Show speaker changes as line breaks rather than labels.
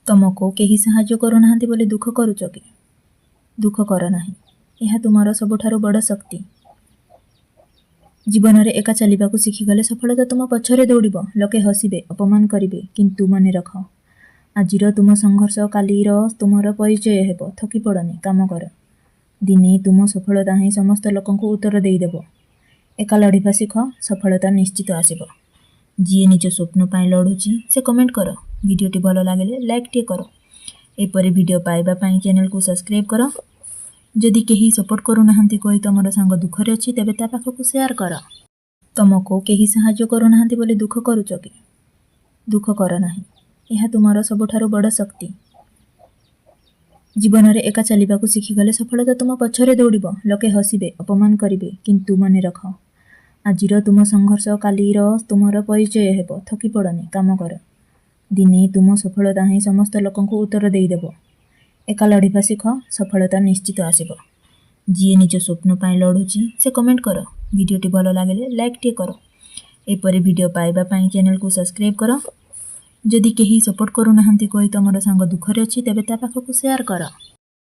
ତୁମକୁ କେହି ସାହାଯ୍ୟ କରୁନାହାନ୍ତି ବୋଲି ଦୁଃଖ କରୁଛ କି? ଦୁଃଖ କର ନାହିଁ। ଏହା ତୁମର ସବୁଠାରୁ ବଡ଼ ଶକ୍ତି। ଜୀବନରେ ଏକା ଚାଲିବାକୁ ଶିଖିଗଲେ ସଫଳତା ତୁମ ପଛରେ ଦୌଡ଼ିବ। ଲୋକେ ହସିବେ, ଅପମାନ କରିବେ, କିନ୍ତୁ ମନେ ରଖ, ଆଜିର ତୁମ ସଂଘର୍ଷ କାଲିର ତୁମର ପରିଚୟ ହେବ। ଥକି ପଡ଼ନି, କାମ କର। ଦିନେ ତୁମ ସଫଳତା ହିଁ ସମସ୍ତ ଲୋକଙ୍କୁ ଉତ୍ତର ଦେଇଦେବ। ଏକା ଲଢ଼ିବା ଶିଖ, ସଫଳତା ନିଶ୍ଚିତ ଆସିବ। ଯିଏ ନିଜ ସ୍ୱପ୍ନ ପାଇଁ ଲଢ଼ୁଛି, ସେ କମେଣ୍ଟ କର। ଭିଡ଼ିଓଟି ଭଲ ଲାଗିଲେ ଲାଇକ୍ଟିଏ କର। ଏପରି ଭିଡ଼ିଓ ପାଇବା ପାଇଁ ଚ୍ୟାନେଲକୁ ସବସ୍କ୍ରାଇବ୍ କର। ଯଦି କେହି ସପୋର୍ଟ କରୁନାହାନ୍ତି କହି ତୁମର ସାଙ୍ଗ ଦୁଃଖରେ ଅଛି, ତେବେ ତା ପାଖକୁ ସେୟାର କର। ତୁମକୁ କେହି ସାହାଯ୍ୟ କରୁନାହାନ୍ତି ବୋଲି ଦୁଃଖ କରୁଛ କି? ଦୁଃଖ କର ନାହିଁ। ଏହା ତୁମର ସବୁଠାରୁ ବଡ଼ ଶକ୍ତି। ଜୀବନରେ ଏକା ଚାଲିବାକୁ ଶିଖିଗଲେ ସଫଳତା ତୁମ ପଛରେ ଦୌଡ଼ିବ। ଲୋକେ ହସିବେ, ଅପମାନ କରିବେ, କିନ୍ତୁ ମନେ ରଖ, ଆଜିର ତୁମ ସଂଘର୍ଷ କାଲିର ତୁମର ପରିଚୟ ହେବ। ଥକି ପଡ଼ନି, କାମ କର। ଦିନେ ତୁମ ସଫଳତା ହିଁ ସମସ୍ତ ଲୋକଙ୍କୁ ଉତ୍ତର ଦେଇଦେବ। ଏକା ଲଢ଼ିବା ଶିଖ, ସଫଳତା ନିଶ୍ଚିତ ଆସିବ। ଯିଏ ନିଜ ସ୍ୱପ୍ନ ପାଇଁ ଲଢ଼ୁଛି, ସେ କମେଣ୍ଟ କର। ଭିଡ଼ିଓଟି ଭଲ ଲାଗିଲେ ଲାଇକ୍ଟିଏ କର। ଏପରି ଭିଡ଼ିଓ ପାଇବା ପାଇଁ ଚ୍ୟାନେଲକୁ ସବସ୍କ୍ରାଇବ୍ କର। ଯଦି କେହି ସପୋର୍ଟ କରୁନାହାନ୍ତି କହି ତୁମର ସାଙ୍ଗ ଦୁଃଖରେ ଅଛି, ତେବେ ତା ପାଖକୁ ସେୟାର କର।